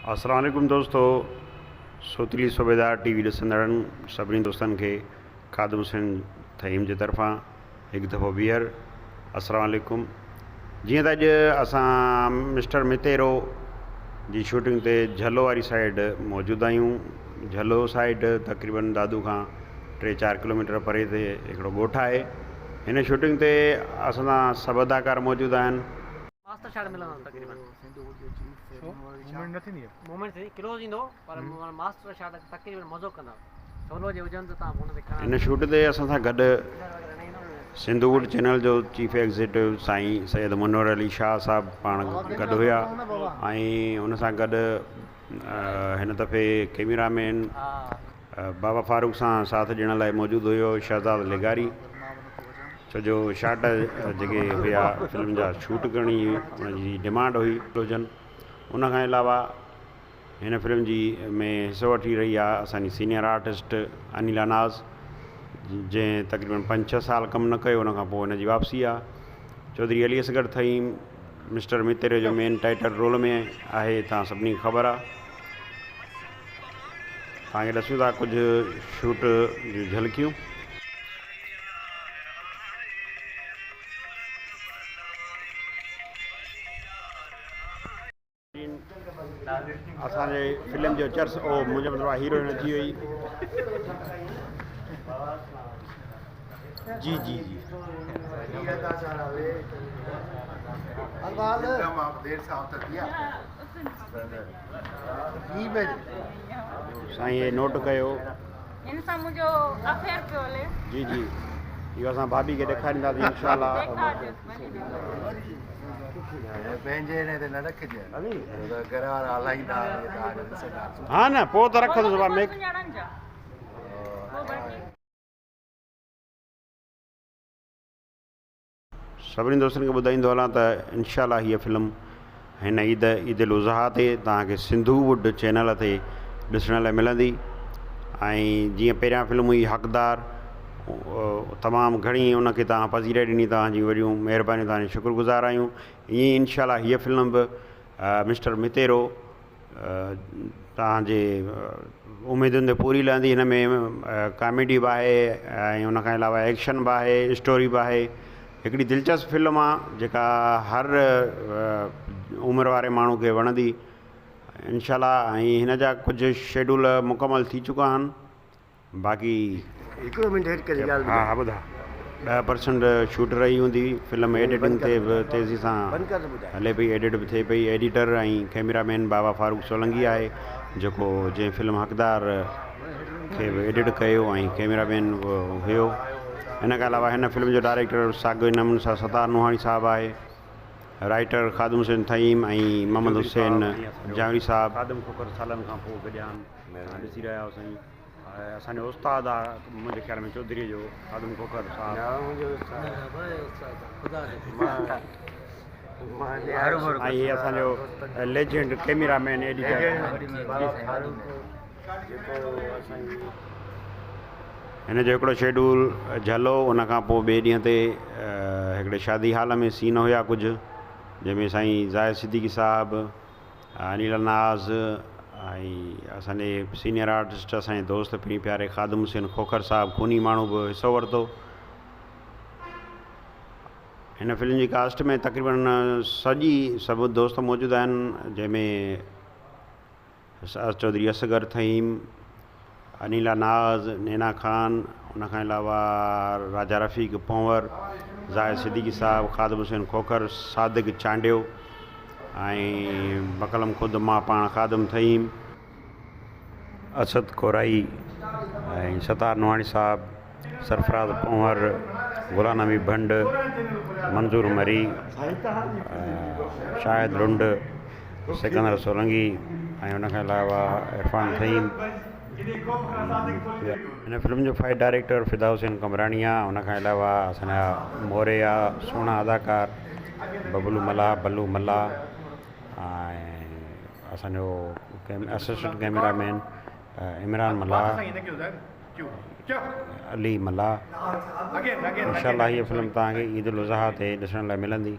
السلام عليڪم دوستو سوتلي صوبيدار ٽي وي ڏسندڙن سڀني دوستن کي خادم حسين ٿهيم جي طرفان هڪ دفعو ٻيهر السلام عليڪم جيئن ته اڄ اسان مسٽر متيرو جي شوٽنگ تي جهلو واري سائيڊ موجود آهيون جهلو سائيڊ تقريبن دادو کان ٽي چار ڪلوميٽر پري تي هڪڙو ڳوٺ آهي هن شوٽنگ تي اسان سان سڀ اداڪار موجود آهن. ماستر شاٽ ملندا آهن تقريبن. ڇو موومينٽ نه ٿيندي آهي. موومينٽ ٿيندي ڪلوز ايندو پر ماستر شاٽ تقريبن مزو ڪندا سولو جي هجن ته تان ان تي کڻا. هن شوٽ تي اسان سان گڏ سنڌو ووڊ چينل جو چيف ايگزيڪٽو سائين سيد منور علي شاهه صاحب پاڻ گڏ هيا ۽ ان سان گڏ هن دفعي ڪيميرا مين بابا فاروق سان ساٿ ڏيڻ لاء موجود هيو شهزاد لغاري ڇو جو شاٽ جيڪي هيا فلم جا شوٽ ڪرڻي هئي ان جي ڊمانڊ هئي هجن ان کان علاوه هن فلم جي ۾ حصو وٺي رهي آهي اسان جي سينيئر آرٽسٽ انيلا ناز جنهن تقريبن پنج ڇهه سال ڪم نه ڪيو ان کان پوء هن جي واپسي آهي چوڌري علي اصغر ٿهيم مسٽر متيري جو مين ٽائيٽل رول ۾ آهي تان سڀني کي خبر آهي توهان کي ڏسون ٿا ڪجهه شوٽ جون جهلڪيون. اسان جي فلم جو چرس او منهنجو مطلب هيروئن اچي وئي. جي جي جي. سائين هي نوٽ ڪيو. هن سان منهنجو افيئر پيو هلي. جي جي اهو اسان ڀاڀي کي ڏيکارينداسين انشاء الله. ها نه پوء ته رکندس ڀاء. سڀني دوستن کي ٻڌائيندو هلان ته انشاء الله هيء فلم هن عيد عيد الاضحيٰ تي توهان کي سنڌو ووڊ چينل تي ڏسڻ لاء ملندي ۽ جيئن پهريان فلم هئي حقدار تمام گهڻي ان کي توهان پذيرائي ڏني توهان جون وڏيون مهربانيون توهان جا شڪر گذار آهيون ائين ئي انشاء الله هيء فلم به مسٽر متيرو توهان جي اميدن تي پوري لهندي هن ۾ ڪاميڊي به آهي ۽ ان کان علاوه ايڪشن به آهي اسٽوري به آهي هڪڙي دلچسپ فلم آهي جيڪا هر عمر واري ماڻهو کي وڻندي انشاء الله ۽ هن جا ڪجهه شيڊول مڪمل ٿي چڪا آهن باقي هڪڙو منٽ هيٺ ڪري ڳالهه ها ها ٻڌاء. 10% شوٽ رهي هوندي فلم ايڊيٽنگ تي به تيزي سان هلي پئي ايڊٽ به ٿئي پئي ايڊيٽر ۽ ڪئميرا مين بابا فاروق سولنگي آهي جيڪو جنهن فلم حقدار کي به ايڊٽ ڪيو ۽ ڪئميرا مين به هيو ان کان علاوه هن فلم جو ڊائريڪٽر ساڳئي نموني سان ستار نوحاڻي صاحب آهي رائيٽر خادم حسين ٿهيم ۽ محمد حسين جانوري صاحب. خادم کوکر سالن کان پوء گڏيا آهن. توهان ڏسي رهيا آهيو سائين اسان جو استاد آ منهنجي خيال ۾ چوڌري جو خادم کوکر صاحب. ۽ هي اسان جو ليجنڊ ڪيميرا مين ايڊيٽر. هن جو هڪڙو شيڊول جهلو ان کان پوء ٻئي ڏينهن تي هڪڙي شادي هال ۾ سين هيا ڪجهه جنهن ۾ سائين زاهد صديقي صاحب انيلا ناز ۽ اسان جي سينئر آرٽسٽ اسان جي دوست پرين پياري خادم حسين کوکر صاحب خوني ماڻهو به حصو ورتو. هن فلم جي ڪاسٽ ۾ تقريبن سڄي سڀ دوست موجود آهن جنهن ۾ چوڌري اصغر ٿهيم، انيلا ناز، نينا خان، ان کان علاوه راجا رفيق پنهور، زاهد صديقي صاحب، خادم حسين کوکر، صادق چانڊيو ۽ بقلم خود مان پاڻ خادم ٿهيم، اسد ڪورائي ۽ ستار نوحاڻي صاحب، سرفراز پنهور، غلام نبي ڀنڊ، منظور مري، شاهد لنڊ، سڪندر سولنگي ۽ ان کان علاوه عرفان فهيم. هن فلم جو فائيٽ ڊائريڪٽر فدا حسين قمبراڻي آ ان کان علاوه اسان جا موري جا سهڻا اداڪار ببلو ملاح، بلو ملاح ۽ اسان جو اسسٽنٽ ڪئميرا مين عمران ملاح، علي ملاح. انشاء الله هيء فلم توهان کي عيد الاضحيٰ تي ڏسڻ لاء ملندي.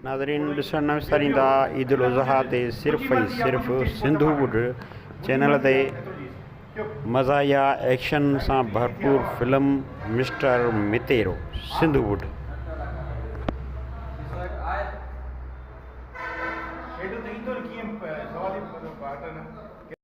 ناظرين ڏسڻ نه وساريندا عيد الاضحيٰ تي صرف ۽ صرف سنڌو ٻڍ چينل تي مزاحيه ايڪشن سان ڀرپور فلم مسٽر متيرو سنڌو ٻڍ. شيڊو ته ايندو نه ڪيئن سوال ئي پيدا نه.